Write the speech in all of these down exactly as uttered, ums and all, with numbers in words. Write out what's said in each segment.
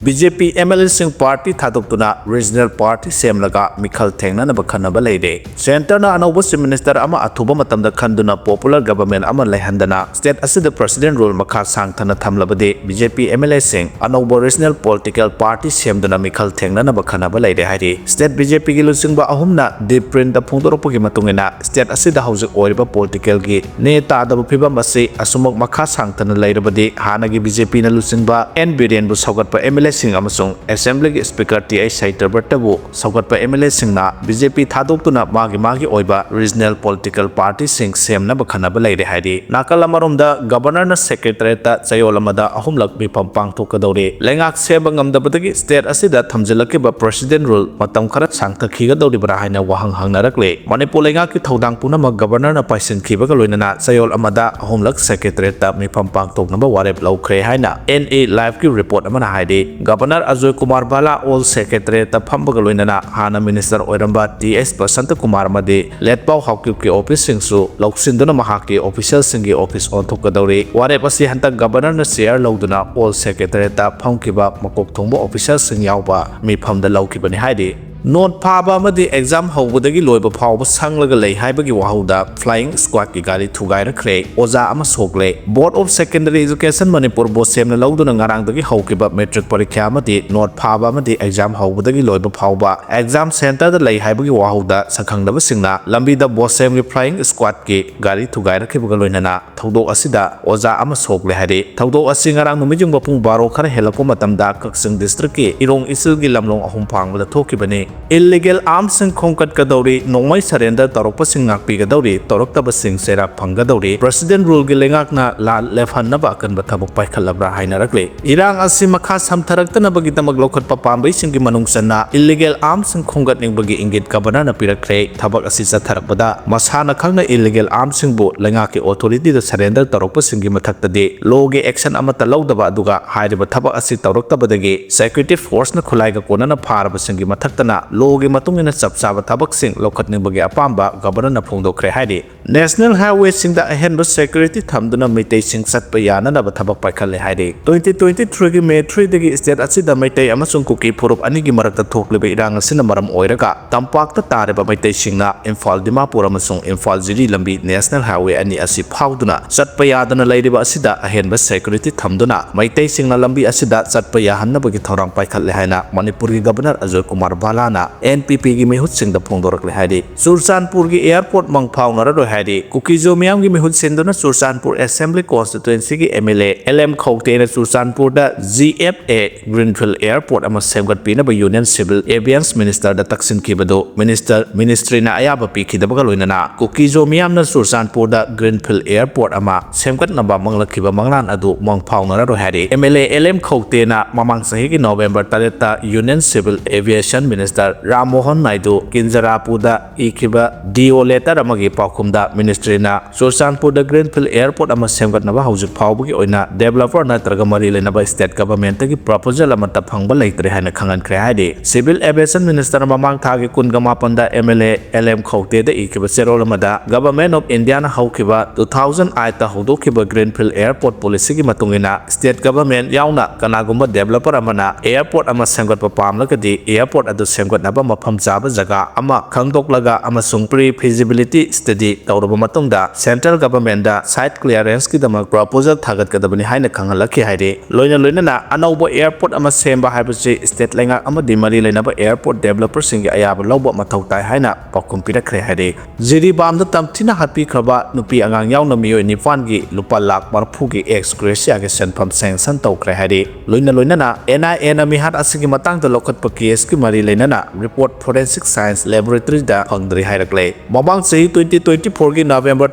B J P M L ꯑꯦꯁꯤꯡ party ꯊꯥꯗꯣꯛꯇꯨꯅ regional party ꯁꯦꯝꯂꯒ ꯃꯤꯈꯜ ꯊꯦꯡꯅꯅꯕ ꯈꯟꯅꯕ ꯂꯩꯔꯦ꯫ ꯁꯦꯟꯇꯔꯅ ꯑꯅꯧꯕ ꯆꯤꯐ ꯃꯤꯅꯤꯁꯇꯔ ꯑꯃ ꯑꯊꯨꯕ ꯃꯇꯝꯗ ꯈꯟꯗꯨꯅ ꯄꯣꯄꯨꯂꯔ ꯒꯕꯔꯟꯃꯦꯟ ꯑꯃ ꯂꯩꯍꯟꯗꯅ ꯁ꯭ꯇꯦꯠ ꯑꯁꯤꯗ ꯄ꯭ꯔꯦꯁꯤꯗꯦꯟ ꯔꯨꯜ ꯃꯈꯥ ꯁꯥꯡꯊꯅ ꯊꯝꯂꯕꯗꯤ B J P M L ꯑꯦꯁꯤꯡ ꯑꯅꯧꯕ ꯔꯤꯖꯅꯦꯜ ꯄꯣꯂꯤꯇꯤꯀꯦꯜ ꯄꯥꯔꯇꯤ ꯁꯦꯝꯗꯨꯅ ꯃꯤꯈꯜ ꯊꯦꯡꯅꯅꯕ ꯈꯟꯅꯕ ꯂꯩꯔꯦ ꯍꯥꯏꯔꯤ꯫ ꯁ꯭ꯇꯦꯠ ꯕꯤ ꯖꯦ ꯄꯤꯒꯤ ꯂꯨꯆꯤꯡꯕ ꯑꯍꯨꯝꯅ ꯗꯤꯄ꯭ꯔꯤꯟꯗ ꯐꯣꯡꯗꯣꯔꯛꯄꯒꯤ ꯃꯇꯨꯡ ꯏꯟꯅ ꯁ꯭ꯇꯦꯠ ꯑꯁꯤꯗ ꯍꯧꯖꯤꯛ ꯑꯣꯏꯔꯤꯕ ꯄꯣꯂꯤꯇꯤꯀꯦꯜꯒꯤ ꯅꯦ ꯇꯥꯗꯕ ꯐꯤꯕꯝ ꯑꯁꯤ ꯑꯁꯨꯃꯛ ꯃꯈꯥ ꯁꯥꯡꯊꯅ ꯂꯩꯔꯕꯗꯤ ꯍꯥꯟꯅꯒꯤ ꯕꯤ ꯖꯦ ꯄꯤꯅ ꯂꯨꯆꯤꯡꯕ ꯑꯦꯟ ꯕꯤꯔꯦꯟꯕꯨ ꯁꯧꯒꯠꯄ ꯑꯦꯝ ꯑꯦꯜ ꯑꯦꯁꯤꯡ ꯑꯃꯁꯨꯡ ꯑꯦꯁꯦꯝꯕ꯭ꯂꯤꯒꯤ ꯁ꯭ꯄꯤꯀꯔ ꯇꯤ ꯑꯩꯆ ꯁꯩꯇꯕ꯭ꯔꯇꯕꯨ ꯁꯧꯒꯠꯄ ꯑꯦꯝ ꯑꯦꯜ ꯑꯦꯁꯤꯡꯅ ꯕꯤ ꯖꯦ ꯄꯤ ꯊꯥꯗꯣꯛꯇꯨꯅ ꯃꯥꯒꯤ ꯃꯥꯒꯤ ꯑꯣꯏꯕ ꯔꯤꯖꯅꯦꯜ ꯄꯣꯂꯤꯇꯤꯀꯦꯜ ꯄꯥꯔꯇꯤꯁꯤꯡ ꯁꯦꯝꯅꯕ ꯈꯟꯅꯕ ꯂꯩꯔꯦ ꯍꯥꯏꯔꯤ꯫ ꯅꯥꯀꯜ ꯑꯃꯔꯣꯝꯗ ꯒꯕꯔꯅꯔꯅ ꯁꯦꯀ꯭ꯔꯦꯇꯔꯤꯌꯦꯠꯇ ꯆꯌꯣꯜ ꯑꯃꯗ ꯑꯍꯨꯝꯂꯛ ꯃꯤꯐꯝ ꯄꯥꯡꯊꯣꯛꯀꯗꯧꯔꯤ꯫ ꯂꯩꯉꯥꯛ ꯁꯦꯝꯕ ꯉꯝꯗꯕꯗꯒꯤ ꯁ꯭ꯇꯦꯠ ꯑꯁꯤꯗ ꯊꯝꯖꯤꯜꯂꯛꯈꯤꯕ ꯄ꯭ꯔꯦꯁꯤꯗꯦꯟ ꯔꯨꯜ ꯃꯇꯝ ꯈꯔ ꯁꯥꯡꯊꯈꯤꯒꯗꯧꯔꯤꯕ꯭ꯔꯥ ꯍꯥꯏꯅ ꯋꯥꯍꯪ ꯍꯪꯅꯔꯛꯂꯦ꯫ ꯃꯅꯤꯄꯨꯔ ꯂꯩꯉꯥꯛꯀꯤ ꯊꯧꯗꯥꯡ ꯄꯨꯝꯅꯃꯛ ꯒꯕꯔꯅꯔꯅ ꯄꯥꯏꯁꯤꯟꯈꯤꯕꯒ ꯂꯣꯏꯅꯅ ꯆꯌꯣꯜ ꯑꯃꯗ ꯑꯍꯨꯝꯂꯛ ꯁꯦꯀ꯭ꯔꯦꯇꯔꯤꯌꯦꯠꯇ ꯃꯤꯐꯝ ꯄꯥꯡꯊꯣꯛꯅꯕ ꯋꯥꯔꯦꯞ ꯂꯧꯈ꯭ꯔꯦ ꯍꯥꯏꯅ ꯑꯦꯟ ꯑꯦ ꯂꯥꯏꯚꯀꯤ ꯔꯤꯄꯣꯔꯠ ꯑꯃꯅ ꯍꯥꯏꯔꯤ꯫ ꯒꯕꯔꯅꯔ ꯑꯖꯣꯏ ꯀꯨꯃꯥꯔ ꯚꯥꯂꯥ ꯑꯣꯜ ꯁꯦꯀ꯭ꯔꯦꯇꯔꯤꯌꯦꯠꯇ ꯐꯝꯕꯒ ꯂꯣꯏꯅꯅ ꯍꯥꯟꯅ ꯃꯤꯅꯤꯁꯇꯔ ꯑꯣꯏꯔꯝꯕ ꯇꯤ ꯑꯦꯁ ꯕꯁꯟꯇ ꯀꯨꯃꯥꯔ ꯑꯃꯗꯤ ꯂꯦꯠꯄꯥꯎ ꯍꯥꯎꯀꯤꯞꯀꯤ ꯑꯣꯐꯤꯁꯁꯤꯡꯁꯨ ꯂꯧꯁꯤꯟꯗꯨꯅ ꯃꯍꯥꯛꯀꯤ ꯑꯣꯐꯤꯁꯤꯌꯦꯜꯁꯤꯡꯒꯤ ꯑꯣꯐꯤꯁ ꯑꯣꯟꯊꯣꯛꯀꯗꯧꯔꯤ꯫ ꯋꯥꯔꯦꯞ ꯑꯁꯤ ꯍꯟꯗꯛ ꯒꯕꯔꯅꯔꯅ ꯆꯦꯌꯔ ꯂꯧꯗꯨꯅ ꯑꯣꯜ ꯁꯦꯀ꯭ꯔꯦꯇꯔꯤꯌꯦꯠꯇ ꯐꯝꯈꯤꯕ ꯃꯀꯣꯛ ꯊꯣꯡꯕ ꯑꯣꯐꯤꯁꯤꯌꯦꯜꯁꯤꯡ ꯌꯥꯎꯕ ꯃꯤꯐꯝꯗ ꯂꯧꯈꯤꯕꯅꯤ ꯍꯥꯏꯔꯤ꯫ ꯅꯣꯠ ꯐꯥꯕ ꯑꯃꯗꯤ ꯑꯦꯛꯖꯥꯝ ꯍꯧꯕꯗꯒꯤ ꯂꯣꯏꯕ ꯐꯥꯎꯕ ꯁꯪꯂꯒ ꯂꯩ ꯍꯥꯏꯕꯒꯤ ꯋꯥꯍꯧꯗ ꯐ꯭ꯂꯥꯏꯌꯤꯡ ꯁ꯭ꯀ꯭ꯋꯥꯗꯀꯤ ꯒꯥꯔꯤ ꯊꯨꯒꯥꯏꯔꯛꯈ꯭ꯔꯦ꯫ ꯑꯣꯖꯥ ꯑꯃ ꯁꯣꯛꯂꯦ꯫ ꯕꯣꯔꯗ ꯑꯣꯐ ꯁꯦꯀꯦꯟꯗꯔꯤ ꯑꯦꯖꯨꯀꯦꯁꯟ ꯃꯅꯤꯄꯨꯔ ꯕꯣꯁꯦꯝꯅ ꯂꯧꯗꯨꯅ ꯉꯔꯥꯡꯗꯒꯤ ꯍꯧꯈꯤꯕ ꯃꯦꯇ꯭ꯔꯤꯛ ꯄꯔꯤꯈ꯭ꯌꯥ ꯑꯃꯗꯤ ꯅꯣꯠ ꯐꯥꯕ ꯑꯃꯗꯤ ꯑꯦꯛꯖꯥꯝ ꯍꯧꯕꯗꯒꯤ ꯂꯣꯏꯕ ꯐꯥꯎꯕ ꯑꯦꯛꯖꯥꯝ ꯁꯦꯟꯇꯔꯗ ꯂꯩ ꯍꯥꯏꯕꯒꯤ ꯋꯥꯍꯧꯗ ꯁꯛꯈꯪꯗꯕꯁꯤꯡꯅ ꯂꯝꯕꯤꯗ ꯕꯣꯁꯦꯝꯒꯤ ꯐ꯭ꯂꯥꯏꯌꯤꯡ ꯁ꯭ꯀ꯭ꯋꯥꯗꯀꯤ ꯒꯥꯔꯤ ꯊꯨꯒꯥꯏꯔꯛꯈꯤꯕꯒ ꯂꯣꯏꯅꯅ ꯊꯧꯗꯣꯛ ꯑꯁꯤꯗ ꯑꯣꯖꯥ ꯑꯃ ꯁꯣꯛꯂꯦ ꯍꯥꯏꯔꯤ꯫ ꯊꯧꯗꯣꯛ ꯑꯁꯤ ꯉꯔꯥꯡ ꯅꯨꯃꯤꯠꯌꯨꯡꯕ ꯄꯨꯡ ꯕꯥꯔꯣ ꯈꯔ ꯍꯦꯜꯂꯛꯄ ꯃꯇꯝꯗ ꯀꯛꯆꯤꯡ ꯗꯤꯁꯇ꯭ꯔꯤꯛꯀꯤ ꯏꯔꯣꯡ ꯏꯆꯤꯜꯒꯤ ꯂꯝꯂꯣꯡ ꯑꯍꯨꯝ ꯐꯥꯡꯕꯗ ꯊꯣꯛꯈꯤꯕꯅꯤ꯫ ꯏꯜꯂꯤꯒꯦꯜ ꯑꯥꯔꯝꯁꯤꯡ ꯈꯣꯝꯒꯠꯀꯗꯧꯔꯤ, ꯅꯣꯡꯃꯩ ꯁꯔꯦꯟꯗꯔ ꯇꯧꯔꯛꯄꯁꯤꯡ ꯉꯥꯛꯄꯤꯒꯗꯧꯔꯤ, ꯇꯧꯔꯛꯇꯕꯁꯤꯡ ꯆꯩꯔꯥꯛ ꯐꯪꯒꯗꯧꯔꯤ꯫ ꯄ꯭ꯔꯦꯁꯤꯗꯦꯟ ꯔꯨꯜꯒꯤ ꯂꯩꯉꯥꯛꯅ ꯂꯥꯟ ꯂꯦꯞꯍꯟꯅꯕ ꯑꯀꯟꯕ ꯊꯕꯛ ꯄꯥꯏꯈꯠꯂꯕ꯭ꯔꯥ ꯍꯥꯏꯅꯔꯛꯂꯤ꯫ ꯏꯔꯥꯡ ꯑꯁꯤ ꯃꯈꯥ ꯁꯝꯊꯔꯛꯇꯅꯕꯒꯤꯗꯃꯛ ꯂꯧꯈꯠꯄ ꯄꯥꯝꯕꯩꯁꯤꯡꯒꯤ ꯃꯅꯨꯡ ꯆꯟꯅ ꯏꯜꯂꯤꯒꯦꯜ ꯑꯥꯔꯝꯁꯤꯡ ꯈꯣꯝꯒꯠꯅꯤꯡꯕꯒꯤ ꯏꯪꯒꯤꯠ ꯒꯕꯔꯅꯔꯅ ꯄꯤꯔꯛꯈ꯭ꯔꯦ꯫ ꯊꯕꯛ ꯑꯁꯤ ꯆꯠꯊꯔꯛꯄꯗ ꯃꯁꯥꯅ ꯈꯪꯅ ꯏꯜꯂꯤꯒꯦꯜ ꯑꯥꯔꯝꯁꯤꯡꯕꯨ ꯂꯩꯉꯥꯛꯀꯤ ꯑꯣꯊꯣꯔꯤꯇꯤꯗ ꯁꯔꯦꯟꯗꯔ ꯇꯧꯔꯛꯄꯁꯤꯡꯒꯤ ꯃꯊꯛꯇꯗꯤ ꯂꯣꯒꯤ ꯑꯦꯛꯁꯟ ꯑꯃꯠꯇ ꯂꯧꯗꯕ, ꯑꯗꯨꯒ ꯍꯥꯏꯔꯤꯕ ꯊꯕꯛ ꯑꯁꯤ ꯇꯧꯔꯛꯇꯕꯗꯒꯤ ꯁꯦꯀ꯭ꯌꯨꯔꯤꯇꯤ ꯐꯣꯔꯁꯅ ꯈꯨꯠꯂꯥꯏꯒ ꯀꯣꯟꯅꯅ ꯐꯥꯔꯕꯁꯤꯡꯒꯤ ꯃꯊꯛꯇꯅ ꯂꯣꯒꯤ ꯃꯇꯨꯡ ꯏꯟꯅ ꯆꯞ ꯆꯥꯕ ꯊꯕꯛꯁꯤꯡ ꯂꯧꯈꯠꯅꯤꯡꯕꯒꯤ ꯑꯄꯥꯝꯕ ꯒꯕꯔꯅꯔꯅ ꯐꯣꯡꯗꯣꯛꯈ꯭ꯔꯦ ꯍꯥꯏꯔꯤ꯫ National Highwayꯁꯤꯡꯗ ꯑꯍꯦꯟꯕ security ꯊꯝꯗꯨꯅ ꯃꯩꯇꯩꯁꯤꯡ ꯆꯠꯄ ꯌꯥꯅꯅꯕ ꯊꯕꯛ ꯄꯥꯏꯈꯠꯂꯦ ꯍꯥꯏꯔꯤ꯫ Twenty twenty-threeꯒꯤ May threeꯗꯒꯤ state ꯑꯁꯤꯗ ꯃꯩꯇꯩ ꯑꯃꯁꯨꯡ ꯀꯨꯀꯤ ꯐꯨꯔꯨꯞ ꯑꯅꯤꯒꯤ ꯃꯔꯛꯇ ꯊꯣꯛꯂꯤꯕ ꯏꯔꯥꯡ ꯑꯁꯤꯅ ꯃꯔꯝ ꯑꯣꯏꯔꯒ ꯇꯝꯄꯥꯛꯇ ꯇꯥꯔꯤꯕ ꯃꯩꯇꯩꯁꯤꯡꯅ ꯏꯝꯐꯥꯜ ꯗꯤꯃꯥꯄꯨꯔ ꯑꯃꯁꯨꯡ ꯏꯝꯐꯥꯜ ꯖꯤꯔꯤ ꯂꯝꯕꯤ National Highway ꯑꯅꯤ ꯑꯁꯤ ꯐꯥꯎꯗꯨꯅ ꯆꯠꯄ ꯌꯥꯗꯅ ꯂꯩꯔꯤꯕ ꯑꯁꯤꯗ ꯑꯍꯦꯟꯕ security ꯊꯝꯗꯨꯅ ꯃꯩꯇꯩꯁꯤꯡꯅ ꯂꯝꯕꯤ ꯑꯁꯤꯗ ꯆꯠꯄ ꯌꯥꯍꯟꯅꯕꯒꯤ ꯊꯧꯔꯥꯡ ꯄꯥꯏꯈꯠꯂꯦ ꯍꯥꯏꯅ ꯃꯅꯤꯄꯨꯔꯒꯤ Governor ꯑꯖꯣꯏ ꯀꯨꯃꯥꯔ ꯚꯥꯂꯥꯅ NPPꯒꯤ ꯃꯤꯍꯨꯠꯁꯤꯡꯗ ꯐꯣꯡꯗꯣꯔꯛꯂꯦ ꯍꯥꯏꯔꯤ꯫ ꯆꯨꯔꯆꯥꯟꯄꯨꯔꯒꯤ airport ꯃꯪ ꯐꯥꯎꯅꯔꯔꯣꯏ ꯍꯥꯏꯔꯤ꯫ ꯀꯨꯀꯤꯖꯣ ꯃꯤꯌꯥꯝꯒꯤ ꯃꯤꯍꯨꯠ ꯁꯤꯟꯗꯨꯅ Churachandpur Assembly Constituencyꯒꯤ MLA LM ꯈꯧꯇꯦꯅ ꯆꯨꯔꯆꯥꯟꯄꯨꯔꯗ GFA Greenfield Airport ꯑꯃ ꯁꯦꯝꯒꯠꯄꯤꯅꯕ Union Civil Aviation Ministerꯗ ꯇꯛꯁꯤꯟꯈꯤꯕꯗꯨ Minister, Ministryꯅ ꯑꯌꯥꯕ ꯄꯤꯈꯤꯗꯕꯒ ꯂꯣꯏꯅꯅ ꯀꯨꯀꯤꯖꯣ ꯃꯤꯌꯥꯝꯅ ꯆꯨꯔꯆꯥꯟꯄꯨꯔꯗ Greenfield Airport ꯑꯃ ꯁꯦꯝꯒꯠꯅꯕ ꯃꯪꯂꯛꯈꯤꯕ ꯃꯪꯂꯥꯟ ꯑꯗꯨ ꯃꯪ ꯐꯥꯎꯅꯔꯔꯣꯏ ꯍꯥꯏꯔꯤ꯫ MLA LM ꯈꯧꯇꯦꯅ ꯃꯃꯥꯡ ꯆꯍꯤꯒꯤ November ꯇꯔꯦꯠꯇ Union Civil Aviation Minister Ram Mohan Naidu ꯀꯤꯟꯖꯔꯥꯄꯨꯔꯗ ꯏꯈꯤꯕ D O letter ꯑꯃꯒꯤ ꯄꯥꯎꯈꯨꯝꯗ Ministryꯅ ꯆꯨꯔꯆꯥꯟꯄꯨꯔꯗ Greenfield Airport ꯑꯃ ꯁꯦꯝꯒꯠꯅꯕ ꯍꯧꯖꯤꯛ ꯐꯥꯎꯕꯒꯤ ꯑꯣꯏꯅ developer ꯅꯠꯇ꯭ꯔꯒ ꯃꯔꯤ ꯂꯩꯅꯕ state governmentꯇꯒꯤ proposal ꯑꯃꯠꯇ ꯐꯪꯕ ꯂꯩꯇ꯭ꯔꯦ ꯍꯥꯏꯅ ꯈꯪꯍꯟꯈ꯭ꯔꯦ ꯍꯥꯏꯔꯤ꯫ Civil Aviation Minister ꯃꯃꯥꯡ ꯊꯥꯒꯤ ꯀꯨꯟꯒ ꯃꯥꯄꯟꯗ MLA LM ꯈꯧꯇꯦꯗ ꯏꯈꯤꯕ ꯆꯦꯔꯣꯜ ꯑꯃꯗ Government of Indiaꯅ ꯍꯧꯈꯤꯕ two thousand eightꯇ ꯍꯧꯗꯣꯛꯈꯤꯕ Greenfield Airport Policyꯒꯤ ꯃꯇꯨꯡ ꯏꯟꯅ state government ꯌꯥꯎꯅ ꯀꯅꯥꯒꯨꯝꯕ developer ꯑꯃꯅ airport ꯑꯃ ꯁꯦꯝꯒꯠꯄ ꯄꯥꯝꯂꯒꯗꯤ airport ꯑꯗꯨ ꯁꯦꯝꯒꯠꯅꯕ ꯃꯐꯝ ꯆꯥꯕ ꯖꯒꯥ ꯑꯃ ꯈꯪꯗꯣꯛꯂꯒ ꯑꯃꯁꯨꯡ pre feasibility study ꯇꯧꯔꯕ ꯃꯇꯨꯡꯗ central governmentꯗ site clearanceꯀꯤꯗꯃꯛ proposal ꯊꯥꯒꯠꯀꯗꯕꯅꯤ ꯍꯥꯏꯅ ꯈꯪꯍꯜꯂꯛꯈꯤ ꯍꯥꯏꯔꯤ꯫ ꯂꯣꯏꯅ ꯂꯣꯏꯅꯅ ꯑꯅꯧꯕ airport ꯑꯃ ꯁꯦꯝꯕ ꯍꯥꯏꯕꯁꯤ state ꯂꯩꯉꯥꯛ ꯑꯃꯗꯤ ꯃꯔꯤ ꯂꯩꯅꯕ airport developerꯁꯤꯡꯒꯤ ꯑꯌꯥꯕ ꯂꯧꯕ ꯃꯊꯧ ꯇꯥꯏ ꯍꯥꯏꯅ ꯄꯥꯎꯈꯨꯝ ꯄꯤꯔꯛꯈ꯭ꯔꯦ ꯍꯥꯏꯔꯤ꯫ ꯖꯤꯔꯤꯕꯥꯝꯗ ꯇꯝꯊꯤꯅ ꯍꯥꯠꯄꯤꯈ꯭ꯔꯕ ꯅꯨꯄꯤ ꯑꯉꯥꯡ ꯌꯥꯎꯅ ꯃꯤꯑꯣꯏ ꯅꯤꯄꯥꯟꯒꯤ ꯂꯨꯄꯥ ꯂꯥꯈ ꯃꯔꯤꯐꯨꯒꯤ ex gratia ꯁꯦꯟꯐꯝ sanction ꯇꯧꯈ꯭ꯔꯦ ꯍꯥꯏꯔꯤ꯫ ꯂꯣꯏꯅ ꯂꯣꯏꯅꯅ NIAꯅ ꯃꯤꯍꯥꯠ ꯑꯁꯤꯒꯤ ꯃꯇꯥꯡꯗ ꯂꯧꯈꯠꯄ caseꯀꯤ ꯃꯔꯤ ꯂꯩꯅꯅ report forensic science laboratoryꯗ ꯐꯪꯗ꯭ꯔꯤ ꯍꯥꯏꯔꯛꯂꯦ꯫ ꯃꯃꯥꯡ ꯆꯍꯤ twenty twenty-fourꯒꯤ November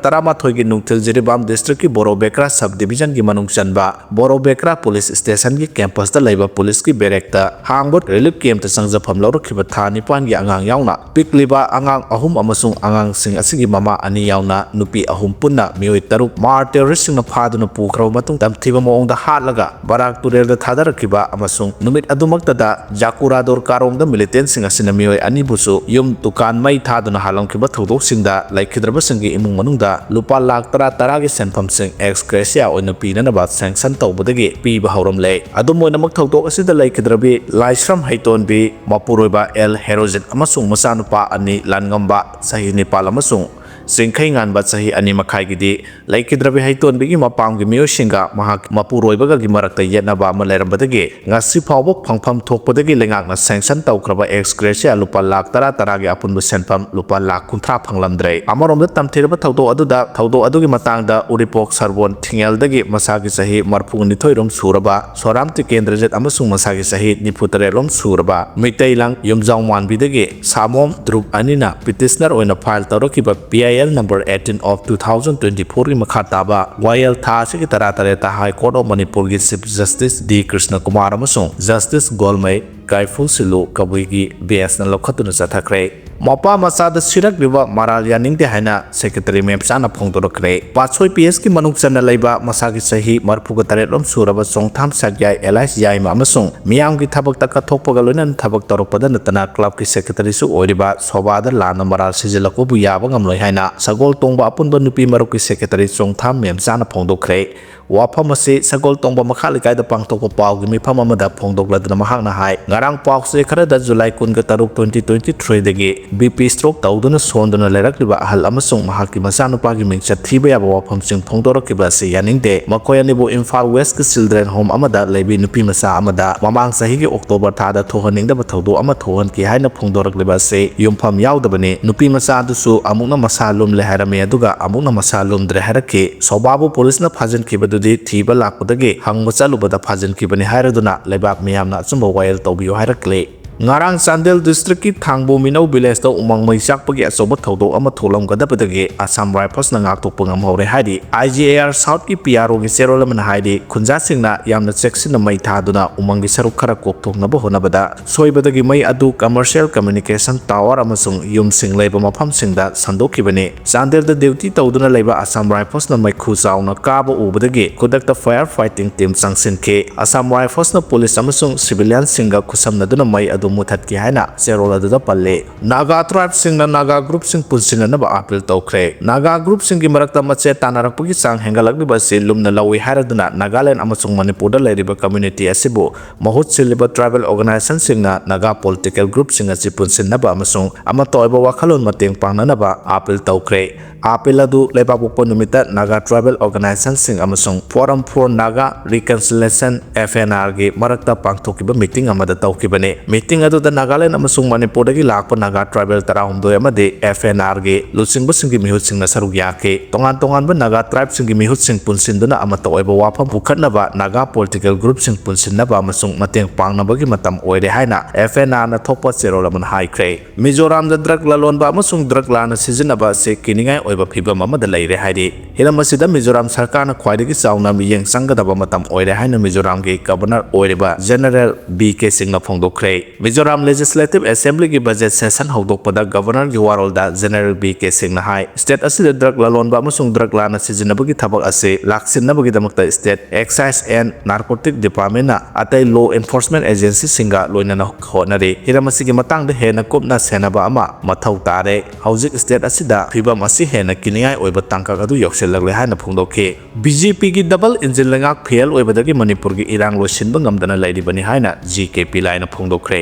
ꯇꯔꯥꯃꯥꯊꯣꯏꯒꯤ ꯅꯨꯡꯊꯤꯜ ꯖꯤꯔꯤꯕꯥꯝ districtꯀꯤ ꯕꯣꯔꯣꯕꯦꯀ꯭ꯔꯥ sub divisionꯒꯤ ꯃꯅꯨꯡ ꯆꯟꯕ ꯕꯣꯔꯣꯕꯦꯀ꯭ꯔꯥ police stationꯒꯤ campusꯇ ꯂꯩꯕ policeꯀꯤ barrackꯇ ꯍꯥꯡꯕ relief campꯇ ꯆꯪꯖꯐꯝ ꯂꯧꯔꯛꯈꯤꯕ ꯊꯥ ꯅꯤꯄꯥꯟꯒꯤ ꯑꯉꯥꯡ ꯌꯥꯎꯅ ꯄꯤꯛꯂꯤꯕ ꯑꯉꯥꯡ ꯑꯍꯨꯝ ꯑꯃꯁꯨꯡ ꯑꯉꯥꯡꯁꯤꯡ ꯑꯁꯤꯒꯤ ꯃꯃꯥ ꯑꯅꯤ ꯌꯥꯎꯅ ꯅꯨꯄꯤ ꯑꯍꯨꯝ ꯄꯨꯟꯅ ꯃꯤꯑꯣꯏ ꯇꯔꯨꯛ ꯃꯥꯔ terroristꯁꯤꯡꯅ ꯐꯥꯗꯨꯅ ꯄꯨꯈ꯭ꯔꯕ ꯃꯇꯨꯡ ꯇꯝꯊꯤꯕ ꯃꯑꯣꯡꯗ ꯍꯥꯠꯂꯒ ꯕꯔꯥꯛ ꯇꯨꯔꯦꯜꯗ ꯊꯥꯗꯔꯛꯈꯤꯕ ꯑꯃꯁꯨꯡ ꯅꯨꯃꯤꯠ ꯑꯗꯨꯃꯛꯇꯗ ꯖꯥꯀꯨꯔꯥꯗꯣꯔ ꯀꯥꯔꯣꯡꯗ militantꯁꯤꯡ ꯑꯁꯤꯅ ꯃꯤꯑꯣꯏ ꯑꯅꯤꯕꯨꯁꯨ ꯌꯨꯝ ꯗꯨꯀꯥꯟ ꯃꯩ ꯊꯥꯗꯨꯅ ꯍꯥꯠꯂꯝꯈꯤꯕ ꯊꯧꯗꯣꯛꯁꯤꯡꯗ ꯂꯩꯈꯤꯗ꯭ꯔꯕꯁꯤꯡ ꯒꯤ ꯏꯃꯨꯡ ꯃꯅꯨꯡꯗ ꯂꯨꯄꯥ ꯂꯥꯈ ꯇꯔꯥ ꯇꯔꯥꯒꯤ ꯁꯦꯟꯐꯝꯁꯤꯡ ex gratia ꯑꯣꯏꯅ ꯄꯤꯅꯅꯕ sanction ꯇꯧꯕꯗꯒꯤ ꯄꯤꯕ ꯍꯧꯔꯝꯂꯦ꯫ ꯑꯗꯨꯝ ꯑꯣꯏꯅꯃꯛ, ꯊꯧꯗꯣꯛ ꯑꯁꯤꯗ ꯂꯩꯈꯤꯗ꯭ꯔꯕꯤ ꯂꯥꯏꯁ꯭ꯔꯝ ꯍꯩꯇꯣꯟꯕꯤ, ꯃꯄꯨꯔꯣꯏꯕ ꯑꯦꯜ ꯍꯦꯔꯣꯖꯤꯠ ꯑꯃꯁꯨꯡ ꯃꯆꯥꯅꯨꯄꯥ ꯑꯅꯤ, ꯂꯥꯟꯉꯝꯕ ꯆꯍꯤ ꯅꯤꯄꯥꯜ ꯑꯃꯁꯨꯡ ꯆꯤꯡꯈꯩ ꯉꯥꯟꯕ ꯆꯍꯤ ꯑꯅꯤ ꯃꯈꯥꯏꯒꯤꯗꯤ, ꯂꯩꯈꯤꯗ꯭ꯔꯕꯤ ꯍꯩꯇꯣꯟꯕꯤꯒꯤ ꯃꯄꯥꯝꯒꯤ ꯃꯤꯑꯣꯏꯁꯤꯡꯒ ꯃꯍꯥꯛ ꯃꯄꯨꯔꯣꯏꯕꯒꯒꯤ ꯃꯔꯛꯇ ꯌꯦꯠꯅꯕ ꯑꯃ ꯂꯩꯔꯝꯕꯗꯒꯤ ꯉꯁꯤ ꯐꯥꯎꯕ ꯐꯪꯐꯝ ꯊꯣꯛꯄꯗꯒꯤ ꯂꯩꯉꯥꯛꯅ sanction ꯇꯧꯈ꯭ꯔꯕ ex gratia ꯂꯨꯄꯥ ꯂꯥꯈ ꯇꯔꯥ ꯇꯔꯥꯒꯤ ꯑꯄꯨꯟꯕ ꯁꯦꯟꯐꯝ ꯂꯨꯄꯥ ꯂꯥꯈ ꯀꯨꯟꯊ꯭ꯔꯥ ꯐꯪꯂꯝꯗ꯭ꯔꯦ꯫ ꯑꯃꯔꯣꯝꯗ, ꯇꯝꯊꯤꯔꯕ ꯊꯧꯗꯣꯛ ꯑꯗꯨꯗ, ꯊꯧꯗꯣꯛ ꯑꯗꯨꯒꯤ ꯃꯇꯥꯡꯗ ꯎꯔꯤꯄꯣꯛ ꯁꯔꯕꯣꯟ ꯊꯤꯉꯦꯜꯗꯒꯤ ꯃꯁꯥꯒꯤ ꯆꯍꯤ ꯃꯔꯤꯐꯨ ꯅꯤꯊꯣꯏ ꯔꯣꯝ ꯁꯨꯔꯕ ꯁꯣꯔꯥꯝ ꯇꯤꯀꯦꯟꯗ꯭ꯔꯖꯤꯠ ꯑꯃꯁꯨꯡ ꯃꯁꯥꯒꯤ ꯆꯍꯤ ꯅꯤꯐꯨ ꯇꯔꯦꯠ ꯔꯣꯝ ꯁꯨꯔꯕ ꯃꯩꯇꯩꯂꯪ ꯌꯨꯝꯖꯥꯎ ꯃꯥꯟꯕꯤꯗꯒꯤ ꯁꯥꯃꯣꯝ ꯗ꯭ꯔꯨꯞ ꯑꯅꯤꯅ petitioner ꯑꯣꯏꯅ file ꯇꯧꯔꯛꯈꯤꯕ P I L number eighteen of two thousand twenty four ꯒꯤ ꯃꯈꯥ ꯇꯥꯕ ꯋꯥꯌꯦꯜ ꯊꯥ ꯑꯁꯤꯒꯤ ꯇꯔꯥ ꯇꯔꯦꯠꯇ High Court of ꯃꯅꯤꯄꯨꯔꯒꯤ Chief Justice D Krishna Kumar ꯑꯃꯁꯨꯡ Justice ꯒꯣꯜꯃꯩ ꯀꯥꯏꯐꯨ ꯁꯤꯜꯂꯨ ꯀꯕꯨꯏꯒꯤ bench ꯅ ꯂꯧꯈꯠꯇꯨꯅ ꯆꯠꯊꯈ꯭ꯔꯦ꯫ ꯃꯄꯥ ꯃꯆꯥꯗ ꯁꯤꯔꯛꯂꯤꯕ ꯃꯔꯥꯜ ꯌꯥꯅꯤꯡꯗꯦ ꯍꯥꯏꯅ Secretary ꯃꯦꯝꯆꯥꯅ ꯐꯣꯡꯗꯣꯔꯛꯈ꯭ꯔꯦ꯫ ꯄꯥꯠꯁꯣꯏ P S ꯀꯤ ꯃꯅꯨꯡ ꯆꯟꯅ ꯂꯩꯕ ꯃꯁꯥꯒꯤ ꯆꯍꯤ ꯃꯔꯤꯐꯨꯒ ꯇꯔꯦꯠ ꯂꯣꯝ ꯁꯨꯔꯕ ꯆꯣꯡꯊꯥꯝ ꯁꯛꯌꯥꯏ ꯑꯦꯂꯥꯏꯁ ꯌꯥꯏꯃ ꯑꯃꯁꯨꯡ ꯃꯤꯌꯥꯝꯒꯤ ꯊꯕꯛꯇ ꯀꯠꯊꯣꯛꯄꯒ ꯂꯣꯏꯅꯅ ꯊꯕꯛ ꯇꯧꯔꯛꯄꯗ ꯅꯠꯇꯅ club ꯀꯤ secretary ꯁꯨ ꯑꯣꯏꯔꯤꯕ ꯁꯣꯕꯥꯗ ꯂꯥꯟꯅ ꯃꯔꯥꯜ ꯁꯤꯖꯤꯜꯂꯛꯄꯕꯨ ꯌꯥꯕ ꯉꯝꯂꯣꯏ ꯍꯥꯏꯅ ꯁꯒꯣꯜ ꯇꯣꯡꯕ ꯑꯄꯨꯟꯕ ꯅꯨꯄꯤ ꯃꯔꯨꯞꯀꯤ secretary ꯆꯣꯡꯊꯥꯝ ꯃꯦꯝꯆꯥꯅ ꯐꯣꯡꯗꯣꯛꯈ꯭ꯔꯦ꯫ ꯋꯥꯐꯝ ꯑꯁꯤ ꯁꯒꯣꯜ ꯇꯣꯡꯕ ꯃꯈꯥ ꯂꯩꯀꯥꯏꯗ ꯄꯥꯡꯊꯣꯛꯄ ꯄꯥꯎꯒꯤ ꯃꯤꯐꯝ ꯑꯃꯗ ꯐꯣꯡꯗꯣꯛꯂꯗꯨꯅ ꯃꯍꯥꯛꯅ ꯍꯥꯏ, ꯉꯔꯥꯡ ꯄꯥꯎꯆꯦ ꯈꯔꯗ ꯖꯨꯂꯥꯏ ꯀꯨꯟꯒ ꯇꯔꯨꯛ, twenty twenty three ꯗꯒꯤ B P stroke ꯇꯧꯗꯨꯅ ꯁꯣꯟꯗꯨꯅ ꯂꯩꯔꯛꯂꯤꯕ ꯑꯍꯜ ꯑꯃꯁꯨꯡ ꯃꯍꯥꯛꯀꯤ ꯃꯆꯥꯅꯨꯄꯥꯒꯤ ꯃꯤꯡꯆꯠ ꯊꯤꯕ ꯌꯥꯕ ꯋꯥꯐꯝꯁꯤꯡ ꯐꯣꯡꯗꯣꯔꯛꯈꯤꯕ ꯑꯁꯤ ꯌꯥꯅꯤꯡꯗꯦ꯫ ꯃꯈꯣꯏ ꯑꯅꯤꯕꯨ ꯏꯝꯐꯥꯜ West ꯀꯤ children home ꯑꯃꯗ ꯂꯩꯕꯤ ꯅꯨꯄꯤ ꯃꯆꯥ ꯑꯃꯗ ꯃꯃꯥꯡ ꯆꯍꯤꯒꯤ October ꯊꯥꯗ ꯊꯣꯛꯍꯟꯅꯤꯡꯗꯕ ꯊꯧꯗꯣꯛ ꯑꯃ ꯊꯣꯛꯍꯟꯈꯤ ꯍꯥꯏꯅ ꯐꯣꯡꯗꯣꯔꯛꯂꯤꯕ ꯑꯁꯤ ꯌꯨꯝꯐꯝ ꯌꯥꯎꯗꯕꯅꯤ꯫ ꯅꯨꯄꯤ ꯃꯆꯥ ꯑꯗꯨꯁꯨ ꯑꯃꯨꯛꯅ ꯃꯁꯥ ꯂꯨꯝꯂꯦ ꯍꯥꯏꯔꯝꯃꯤ, ꯑꯗꯨꯒ ꯑꯃꯨꯛꯅ ꯃꯁꯥ ꯂꯨꯝꯗ꯭ꯔꯦ ꯍꯥꯏꯔꯛꯈꯤ꯫ ꯁꯣꯕꯥꯕꯨ ꯄꯨꯂꯤꯁꯅ ꯐꯥꯖꯤꯟꯈꯤꯕꯗꯨꯗꯤ ꯊꯤꯕ ꯂꯥꯛꯄꯗꯒꯤ ꯍꯪꯕ ꯆꯠꯂꯨꯕꯗ ꯐꯥꯖꯤꯟꯈꯤꯕꯅꯤ ꯍꯥꯏꯔꯗꯨꯅ ꯂꯩꯕꯥꯛ ꯃꯤꯌꯥꯝꯅ ꯑꯆꯨꯝꯕ ꯋꯥꯌꯦꯜ ꯇꯧꯕꯤꯌꯨ ꯍꯥꯏꯔꯛꯂꯦ꯫ ꯉꯔꯥꯡ ꯆꯥꯟꯗꯦꯜ district ꯀꯤ ꯊꯥꯡꯕꯣ ꯃꯤꯅꯧ village ꯇ ꯎꯃꯪ ꯃꯩ ꯆꯥꯛꯄꯒꯤ ꯑꯆꯧꯕ ꯊꯧꯗꯣꯛ ꯑꯃ ꯊꯣꯛꯂꯝꯒꯗꯕꯗꯒꯤ Assam Rifles ꯅ ꯉꯥꯛꯊꯣꯛꯄ ꯉꯝꯍꯧꯔꯦ ꯍꯥꯏꯔꯤ꯫ I G A R South ꯀꯤ P R O ꯒꯤ ꯆꯦꯔꯣꯜ ꯑꯃꯅ ꯍꯥꯏꯔꯤ, ꯈꯨꯟꯖꯥꯁꯤꯡꯅ ꯌꯥꯝꯅ ꯆꯦꯛꯁꯤꯟꯅ ꯃꯩ ꯊꯥꯗꯨꯅ ꯎꯃꯪꯒꯤ ꯁꯔꯨꯛ ꯈꯔ ꯀꯣꯛꯊꯣꯛꯅꯕ ꯍꯣꯠꯅꯕꯗ ꯁꯣꯏꯕꯗꯒꯤ ꯃꯩ ꯑꯗꯨ commercial communication tower ꯑꯃꯁꯨꯡ ꯌꯨꯝꯁꯤꯡ ꯂꯩꯕ ꯃꯐꯝꯁꯤꯡꯗ ꯁꯟꯗꯣꯛꯈꯤꯕꯅꯤ꯫ ꯆꯥꯟꯗꯦꯜꯗ duty ꯇꯧꯗꯨꯅ ꯂꯩꯕ Assam Rifles ꯅ ꯃꯩꯈꯨ ꯆꯥꯎꯅ ꯀꯥꯕ ꯎꯕꯗꯒꯤ ꯈꯨꯗꯛꯇ fire fighting team ꯆꯪꯁꯤꯟꯈꯤ꯫ Assam Rifles ꯅ ꯄꯨꯂꯤꯁ ꯑꯃꯁꯨꯡ civilian ꯁꯤꯡꯒ ꯈꯨꯠꯁꯝꯅꯗꯨꯅ ꯃꯩ ꯑꯗꯨ ꯃꯨꯊꯠꯀꯦ ꯍꯥꯏꯅ ꯆꯦꯔꯣꯜ ꯑꯗꯨꯗ ꯄꯜꯂꯤ꯫ ꯅꯥꯒꯥ ꯇ꯭ꯔꯥꯏꯕꯁꯤꯡꯅ ꯅꯥꯒꯥ ꯒ꯭ꯔꯨꯞꯁꯤꯡ ꯄꯨꯟꯁꯤꯟꯅꯅꯕ ꯑꯥꯄꯤꯜ ꯇꯧꯈ꯭ꯔꯦ꯫ ꯅꯥꯒꯥ ꯒ꯭ꯔꯨꯞꯁꯤꯡꯒꯤ ꯃꯔꯛꯇ ꯃꯆꯦꯠ ꯇꯥꯟꯅꯔꯛꯄꯒꯤ ꯆꯥꯡ ꯍꯦꯟꯒꯠꯂꯛꯂꯤꯕ ꯑꯁꯤ ꯂꯨꯝꯅ ꯂꯧꯏ ꯍꯥꯏꯔꯗꯨꯅ ꯅꯥꯒꯥꯂꯦꯟ ꯑꯃꯁꯨꯡ ꯃꯅꯤꯄꯨꯔꯗ ꯂꯩꯔꯤꯕ ꯀꯝꯃ꯭ꯌꯨꯅꯤꯇꯤ ꯑꯁꯤꯕꯨ ꯃꯍꯨꯠ ꯁꯤꯜꯂꯤꯕ ꯇ꯭ꯔꯥꯏꯕꯦꯜ ꯑꯣꯔꯒꯅꯥꯏꯖꯦꯁꯟꯁꯤꯡꯅ ꯅꯥꯒꯥ ꯄꯣꯂꯤꯇꯤꯀꯦꯜ ꯒ꯭ꯔꯨꯞꯁꯤꯡ ꯑꯁꯤ ꯄꯨꯟꯁꯤꯟꯅꯕ ꯑꯃꯁꯨꯡ ꯑꯃꯠꯇ ꯑꯣꯏꯕ ꯋꯥꯈꯜꯂꯣꯟ ꯃꯇꯦꯡ ꯄꯥꯡꯅꯅꯕ ꯑꯥꯄꯤꯜ ꯇꯧꯈ꯭ꯔꯦ꯫ ꯑꯥꯄꯤꯜ ꯑꯗꯨ ꯂꯩꯕꯥꯛꯄꯣꯛꯄ ꯅꯨꯃꯤꯠꯇ ꯅꯥꯒꯥ ꯇ꯭ꯔꯥꯏꯕꯦꯜ ꯑꯣꯔꯒꯅꯥꯏꯖꯦꯁꯟꯁꯤꯡ ꯑꯃꯁꯨꯡ Forum for Naga Reconciliation, F N R ꯒꯤ ꯃꯔꯛꯇ ꯄꯥꯡꯊꯣꯛꯈꯤꯕ ꯃꯤꯇꯤꯡ ꯑꯃꯗ ꯇꯧꯈꯤꯕꯅꯤ꯫ ꯃꯤꯇꯤꯡ ꯑꯗꯨꯗ ꯅꯥꯒꯥꯂꯦꯟ ꯑꯃꯁꯨꯡ ꯃꯅꯤꯄꯨꯔꯗꯒꯤ ꯂꯥꯛꯄ ꯅꯥꯒꯥ ꯇ꯭ꯔꯥꯏꯕꯦꯜ ꯇꯔꯥꯍꯨꯝꯗꯣꯏ ꯑꯃꯗꯤ F N R ꯒꯤ ꯂꯨꯆꯤꯡꯕꯁꯤꯡꯒꯤ ꯃꯤꯍꯨꯠꯁꯤꯡꯅ ꯁꯔꯨꯛ ꯌꯥꯈꯤ꯫ ꯇꯣꯉꯥꯟ ꯇꯣꯉꯥꯟꯕ ꯅꯥꯒꯥ ꯇ꯭ꯔꯥꯏꯕꯁꯤꯡꯒꯤ ꯃꯤꯍꯨꯠꯁꯤꯡ ꯄꯨꯟꯁꯤꯟꯗꯨꯅ ꯑꯃꯠꯇ ꯑꯣꯏꯕ ꯋꯥꯐꯝ ꯄꯨꯈꯠꯅꯕ, ꯅꯥꯒꯥ ꯄꯣꯂꯤꯇꯤꯀꯦꯜ ꯒ꯭ꯔꯨꯞꯁꯤꯡ ꯄꯨꯟꯁꯤꯟꯅꯕ ꯑꯃꯁꯨꯡ ꯃꯇꯦꯡ ꯄꯥꯡꯅꯕꯒꯤ ꯃꯇꯝ ꯑꯣꯏꯔꯦ ꯍꯥꯏꯅ F N R ꯅ ꯊꯣꯛꯄ ꯆꯦꯔꯣꯜ ꯑꯃꯅ ꯍꯥꯏꯈ꯭ꯔꯦ꯫ ꯃꯤꯖꯣꯔꯥꯝꯗ ꯗ꯭ꯔꯒ ꯂꯂꯣꯟꯕ ꯑꯃꯁꯨꯡ ꯗ꯭ꯔꯒ ꯂꯥꯟꯅ ꯁꯤꯖꯤꯟꯅꯕ ꯑꯁꯤ ꯀꯤꯅꯤꯡꯉꯥꯏ ꯑꯣꯏꯕ ꯐꯤꯚꯝ ꯑꯃꯗ ꯂꯩꯔꯦ ꯍꯥꯏꯔꯤ꯫ ꯍꯤꯔꯝ ꯑꯁꯤꯗ ꯃꯤꯖꯣꯔꯥꯝ ꯁꯔꯀꯥꯔꯅ ꯈ꯭ꯋꯥꯏꯗꯒꯤ ꯆꯥꯎꯅ ꯃꯤꯠꯌꯦꯡ ꯆꯪꯒꯗꯕ ꯃꯇꯝ ꯑꯣꯏꯔꯦ ꯍꯥꯏꯅ ꯃꯤꯖꯣꯔꯥꯝꯒꯤ ꯒꯕꯔꯅꯔ ꯑꯣꯏꯔꯤꯕ ꯖꯦꯅꯔꯦꯜ ꯕꯤ ꯀꯦ ꯁꯤꯡꯅ ꯐꯣꯡꯗꯣꯛꯈ꯭ꯔꯦ꯫ ꯃꯤꯖꯣꯔꯥꯝ ꯂꯦꯖꯤꯁꯂꯦꯇꯤꯚ ꯑꯦꯁꯦꯝꯕ꯭ꯂꯤꯒꯤ ꯕꯖꯦꯠ ꯁꯦꯁꯟ ꯍꯧꯗꯣꯛꯄꯗ ꯒꯕꯔꯅꯔꯒꯤ ꯋꯥꯔꯣꯜꯗ ꯖꯦꯅꯔꯦꯜ ꯕꯤ ꯀꯦ ꯁꯤꯡꯅ ꯍꯥꯏ, ꯁ꯭ꯇꯦꯠ ꯑꯁꯤꯗ ꯗ꯭ꯔꯒ ꯂꯂꯣꯟꯕ ꯑꯃꯁꯨꯡ ꯗ꯭ꯔꯒ ꯂꯥꯟꯅ ꯁꯤꯖꯤꯟꯅꯕꯒꯤ ꯊꯕꯛ ꯑꯁꯤ ꯂꯥꯛꯁꯤꯟꯅꯕꯒꯤꯗꯃꯛꯇ ꯁ꯭ꯇꯦꯠ ꯑꯦꯛꯁꯥꯏꯖ ꯑꯦꯟ ꯅꯥꯔꯀꯣꯇꯤꯛ ꯗꯤꯄꯥꯔꯠꯃꯦꯟꯅ ꯑꯇꯩ ꯂꯣ ꯑꯦꯟꯐꯣꯔꯁꯃꯦꯟ ꯑꯦꯖꯦꯟꯁꯤꯁꯤꯡꯒ ꯂꯣꯏꯅꯅ ꯍꯣꯠꯅꯔꯤ꯫ ꯍꯤꯔꯝ ꯑꯁꯤꯒꯤ ꯃꯇꯥꯡꯗ ꯍꯦꯟꯅ ꯀꯨꯞꯅ ꯁꯦꯟꯅꯕ ꯑꯃ ꯃꯊꯧ ꯇꯥꯔꯦ꯫ ꯍꯧꯖꯤꯛ ꯁ꯭ꯇꯦꯠ ꯑꯁꯤꯗ ꯐꯤꯚꯝ ꯑꯁꯤ ꯍꯦꯟꯅ ꯀꯤꯅꯤꯡꯉꯥꯏ ꯑꯣꯏꯕ ꯇꯥꯡꯀꯛ ꯑꯗꯨ ꯌꯧꯁꯤꯜꯂꯛꯂꯦ ꯍꯥꯏꯅ ꯐꯣꯡꯗꯣꯛꯈꯤ꯫ ꯕꯤ ꯖꯦ ꯄꯤꯒꯤ ꯗꯕꯜ ꯏꯟꯖꯤꯟ ꯂꯩꯉꯥꯛ ꯐꯦꯜ ꯑꯣꯏꯕꯗꯒꯤ ꯃꯅꯤꯄꯨꯔꯒꯤ ꯏꯔꯥꯡ ꯂꯣꯏꯁꯤꯟꯕ ꯉꯝꯗꯅ ꯂꯩꯔꯤꯕꯅꯤ ꯍꯥꯏꯅ ꯖꯤ ꯀꯦ ꯄꯤ ꯂꯥꯏꯅ ꯐꯣꯡꯗꯣꯛꯈ꯭ꯔꯦ꯫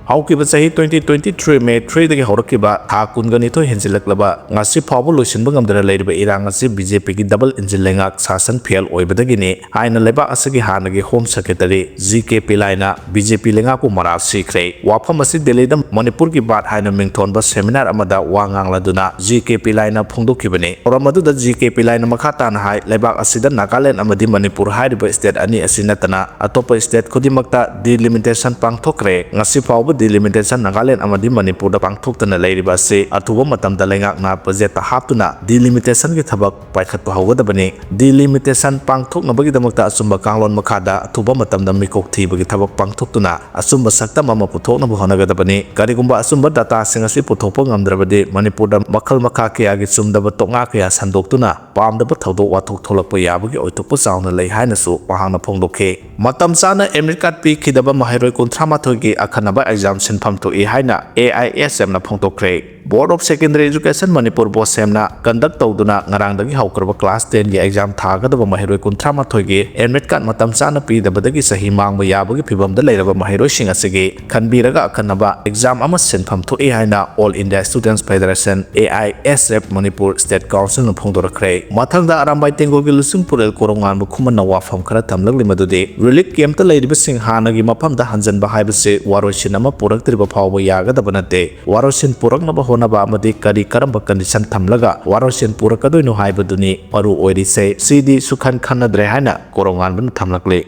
ꯍꯧꯈꯤꯕ ꯆꯍꯤ twenty twenty three May three ꯗꯒꯤ ꯍꯧꯔꯛꯈꯤꯕ ꯊꯥ ꯀꯨꯟꯒ ꯅꯤꯊꯣꯏ ꯍꯦꯟꯖꯤꯜꯂꯛꯂꯕ ꯉꯁꯤ ꯐꯥꯎꯕ ꯂꯣꯏꯁꯤꯟꯕ ꯉꯝꯗꯅ ꯂꯩꯔꯤꯕ ꯏꯔꯥꯡ ꯑꯁꯤ ꯕꯤ ꯖꯦ ꯄꯤꯒꯤ ꯗꯕꯜ ꯏꯟꯖꯤꯟ ꯂꯩꯉꯥꯛ ꯁꯥꯁꯟ ꯐꯦꯜ ꯑꯣꯏꯕꯗꯒꯤꯅꯤ ꯍꯥꯏꯅ ꯂꯩꯕꯥꯛ ꯑꯁꯤꯒꯤ ꯍꯥꯟꯅꯒꯤ home secretary G K P ꯂꯥꯏꯅ ꯕꯤ ꯖꯦ ꯄꯤ ꯂꯩꯉꯥꯛꯄꯨ ꯃꯔꯥꯜ ꯁꯤꯈ꯭ꯔꯦ꯫ ꯋꯥꯐꯝ ꯑꯁꯤ ꯗꯦꯜꯂꯤꯗ ꯃꯅꯤꯄꯨꯔꯒꯤ ꯕꯥꯠ ꯍꯥꯏꯅ ꯃꯤꯡꯊꯣꯟꯕ ꯁꯦꯃꯤꯅꯥꯔ ꯑꯃꯗ ꯋꯥ ꯉꯥꯡꯂꯗꯨꯅ ꯖꯤ ꯀꯦ ꯄꯤ ꯂꯥꯏꯅ ꯐꯣꯡꯗꯣꯛꯈꯤꯕꯅꯤ꯫ ꯊꯧꯔꯝ ꯑꯗꯨꯗ ꯖꯤ ꯀꯦ ꯄꯤ ꯂꯥꯏꯅ ꯃꯈꯥ ꯇꯥꯅ ꯍꯥꯏ, ꯂꯩꯕꯥꯛ ꯑꯁꯤꯗ ꯅꯥꯒꯥꯂꯦꯟ ꯑꯃꯗꯤ ꯃꯅꯤꯄꯨꯔ ꯍꯥꯏꯔꯤꯕ ꯁ꯭ꯇꯦꯠ ꯑꯅꯤ ꯑꯁꯤ ꯅꯠꯇꯅ ꯑꯇꯣꯞꯄ ꯁ꯭ꯇꯦꯠ ꯈꯨꯗꯤꯡꯃꯛꯇ ꯗꯤꯂꯤꯃꯤꯇꯦꯁꯟ ꯄꯥꯡꯊꯣꯛꯈ꯭ꯔꯦ꯫ ꯉꯁꯤ ꯐꯥꯎꯕ Delimitation ꯅꯥꯒꯥꯂꯦꯟ ꯑꯃꯗꯤ ꯃꯅꯤꯄꯨꯔꯗ ꯄꯥꯡꯊꯣꯛꯇꯅ ꯂꯩꯔꯤꯕ ꯑꯁꯤ ꯑꯊꯨꯕ ꯃꯇꯝꯗ ꯂꯩꯉꯥꯛꯅ ꯕꯖꯦꯠꯇ ꯍꯥꯞꯇꯨꯅ delimitation ꯒꯤ ꯊꯕꯛ ꯄꯥꯏꯈꯠꯄ ꯍꯧꯒꯗꯕꯅꯤ꯫ Delimitation ꯄꯥꯡꯊꯣꯛꯅꯕꯒꯤꯗꯃꯛꯇ ꯑꯆꯨꯝꯕ ꯀꯥꯡꯂꯣꯟ ꯃꯈꯥꯗ ꯑꯊꯨꯕ ꯃꯇꯝꯗ ꯃꯤꯀꯣꯛ ꯊꯤꯕꯒꯤ ꯊꯕꯛ ꯄꯥꯡꯊꯣꯛꯇꯨꯅ ꯑꯆꯨꯝꯕ ꯁꯛꯇꯝ ꯑꯃ ꯄꯨꯊꯣꯛꯅꯕ ꯍꯣꯠꯅꯒꯗꯕꯅꯤ꯫ ꯀꯔꯤꯒꯨꯝꯕ ꯑꯆꯨꯝꯕ data ꯁꯤꯡ ꯑꯁꯤ ꯄꯨꯊꯣꯛꯄ ꯉꯝꯗ꯭ꯔꯕꯗꯤ ꯃꯅꯤꯄꯨꯔꯗ ꯃꯈꯜ ꯃꯈꯥ ꯀꯌꯥꯒꯤ ꯆꯨꯝꯗꯕ ꯇꯣꯉꯥ ꯀꯌꯥ ꯁꯟꯗꯣꯛꯇꯨꯅ ꯄꯥꯝꯗꯕ ꯊꯧꯗꯣꯛ ꯋꯥꯊꯣꯛ ꯊꯣꯛꯂꯛꯄ ꯌꯥꯕꯒꯤ ꯑꯣꯏꯊꯣꯛꯄ ꯆꯥꯎꯅ ꯂꯩ ꯍꯥꯏꯅꯁꯨ ꯃꯍꯥꯛꯅ ꯐꯣꯡꯗꯣꯛꯈꯤ꯫ ꯃꯇꯝ ꯆꯥꯅ admit card ꯄꯤꯈꯤꯗꯕ ꯃꯍꯩꯔꯣꯏ ꯀꯨꯟꯊ꯭ꯔꯥ ꯃꯥꯊꯣꯏꯒꯤ ꯑꯈꯟꯅꯕ exam ꯁꯤꯟꯐꯝ ꯊꯣꯛꯏ ꯍꯥꯏꯅ A I S F ꯅ ꯐꯣꯡꯗꯣꯛꯈ꯭ꯔꯦ꯫ Board of Secondary Education Manipur, BOSEM ꯅ conduct ꯇꯧꯗꯨꯅ ꯉꯔꯥꯡꯗꯒꯤ ꯍꯧꯈ꯭ꯔꯕ class ten ꯒꯤ exam ꯊꯥꯒꯗꯕ ꯃꯍꯩꯔꯣꯏ ꯀꯨꯟꯊ꯭ꯔꯥ ꯃꯥꯊꯣꯏꯒꯤ admit card ꯃꯇꯝ ꯆꯥꯅ ꯄꯤꯗꯕꯗꯒꯤ ꯆꯍꯤ ꯃꯥꯡꯕ ꯌꯥꯕꯒꯤ ꯐꯤꯚꯝꯗ ꯂꯩꯔꯕ ꯃꯍꯩꯔꯣꯏꯁꯤꯡ ꯑꯁꯤꯒꯤ ꯈꯟꯕꯤꯔꯒ ꯑꯈꯟꯅꯕ exam ꯑꯃ ꯁꯤꯟꯐꯝ ꯊꯣꯛꯏ ꯍꯥꯏꯅ All India Students Federation, A I S F, Manipur State Council ꯅ ꯐꯣꯡꯗꯣꯔꯛꯈ꯭ꯔꯦ꯫ ꯃꯊꯪꯗ ꯑꯔꯥꯝꯕꯥꯏ ꯇꯦꯡꯒꯣꯜꯒꯤ ꯂꯨꯆꯤꯡ ꯄꯨꯔꯦꯜ ꯀꯣꯔꯣꯉꯥꯟꯕ ꯈꯨꯃꯟꯅ ꯋꯥꯐꯝ ꯈꯔ ꯊꯝꯂꯛꯂꯤ, ꯃꯗꯨꯗꯤ relief camp ꯇ ꯂꯩꯔꯤꯕꯁꯤꯡ ꯍꯥꯟꯅꯒꯤ ꯃꯐꯝꯗ ꯍꯟꯖꯤꯟꯕ ꯍꯥꯏꯕꯁꯤ ꯋꯥꯔꯣꯏꯁꯤꯟ ꯑꯃ ꯄꯨꯔꯛꯇ꯭ꯔꯤꯕ ꯐꯥꯎꯕ ꯌꯥꯒꯗꯕ ꯅꯠꯇꯦ꯫ ꯋꯥꯔꯣꯏꯁꯤꯟ ꯄꯨꯔꯛꯅꯕ ꯍꯣꯠꯅꯕ ꯑꯃꯗꯤ ꯀꯔꯤ ꯀꯔꯝꯕ condition ꯊꯝꯂꯒ ꯋꯥꯔꯣꯏꯁꯤꯟ ꯄꯨꯔꯛꯀꯗꯣꯏꯅꯣ ꯍꯥꯏꯕꯗꯨꯅꯤ ꯃꯔꯨ ꯑꯣꯏꯔꯤꯁꯦ꯫ ꯁꯤꯗꯤ ꯁꯨꯈꯟ ꯈꯟꯅꯗ꯭ꯔꯦ ꯍꯥꯏꯅ ꯀꯣꯔꯣꯉꯥꯟꯕꯅ ꯊꯝꯂꯛꯂꯤ꯫